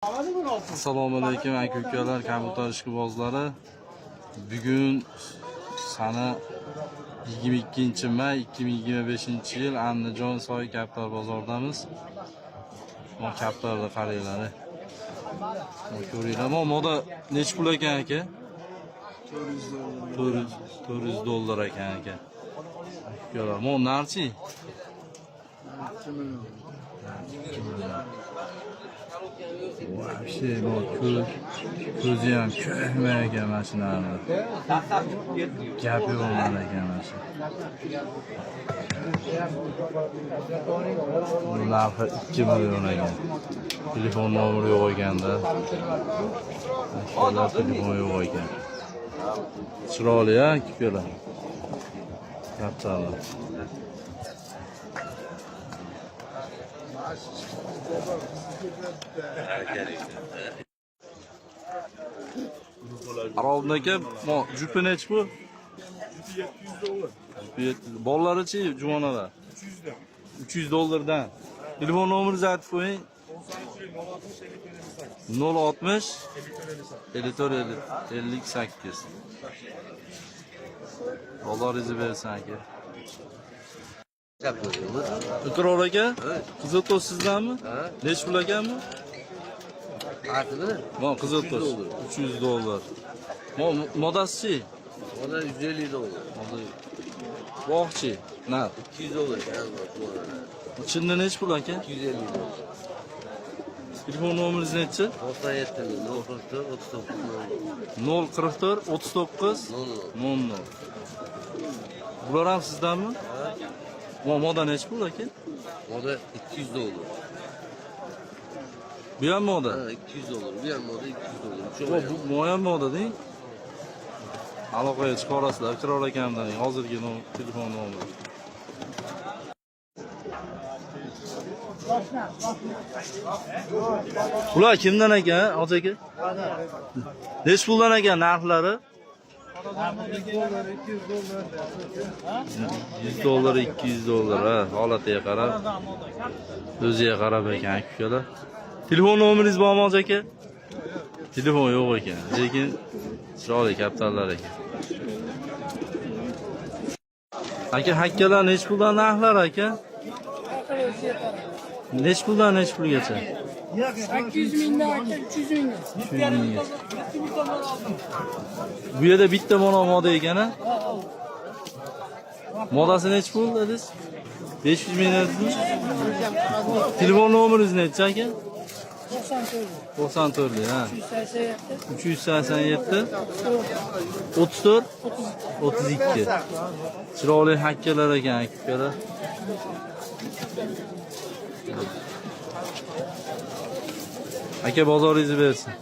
Assalomu alaykum aka ukalar, kabutar ishqibozlari. Bugun sana 22 may 2025 yil Andijon soy kaptar bozoridamiz. Mo kaptarni qaranglar. Mo ko'ringlar. Mo moda nechi pul ekan aka? 400 400 dollar ekan aka. Ukalar, mo narchi? 2 million. Вообще bu ko'z ko'zi ham ko'hma ekan mana shularni. Gap yo'q mana ekan mana shu. Narxi 2 million ekan. Telefon nomeri yo'q ekanda. Ukalar, telefon yo'q ekan. Chiroyli a ukalar. Kaptarlar. Arobin aka, mo jupi nechi bu? 700 dollar. Jupi 700. Bolalarichi juvonalar? 300 dan. 300 dollardan. Telefon nomeringizni aytib qo'ying. 92 060 060 54 54 58. Bolaringizni bersin aka. Iqror aka, qizil to's sizdanmi? Nechi pul ekanmi? Artı Mo qizil to's 300 dollar. Mo modasichi? O da 150 dolar. Moda bog'chi narx. 200 dolar. Chinda nechi pul aka? 250 dolar. Telefon nomeringiz nechi? 97 044 39 044 39 00. 00. Bular ham sizdanmi? Mo moda nechi pul aka? O da 200 dolar. Bu ham moda. Ha, 200 dolar. Bu yan moda 200 dolar. Çok Bu, bu ham moda deng. Aloqaga chiqarasizlar, Iqror akamdan hozirgi telefon nomeri. Bular kimdan ekan, hoji aka? Nechi puldan ekan narxlari? 100 dollar, 200 dollar, ha, holatiga qarab. O'ziga qarab ekan, ukalar. Telefon nomeringiz bormi, hoji aka? Telefon yo'q ekan, lekin chiroyli kaptarlar ekan. Aka, hakkalar nechi puldan narxlar aka? Nechi puldan nechi pulgacha? 800 mingdan aka 300 mingga. 300 mingga. Bu yerda bitta mono moda ekan a? Modasi nechi pul dedingiz? 500 ming dedingizmi? Telefon nomeringiz nechi aka? 94. 94 ha. 387. 387 34 32. Chiroyli hakkalar ekan ukalar. Aka bozoringizni bersin.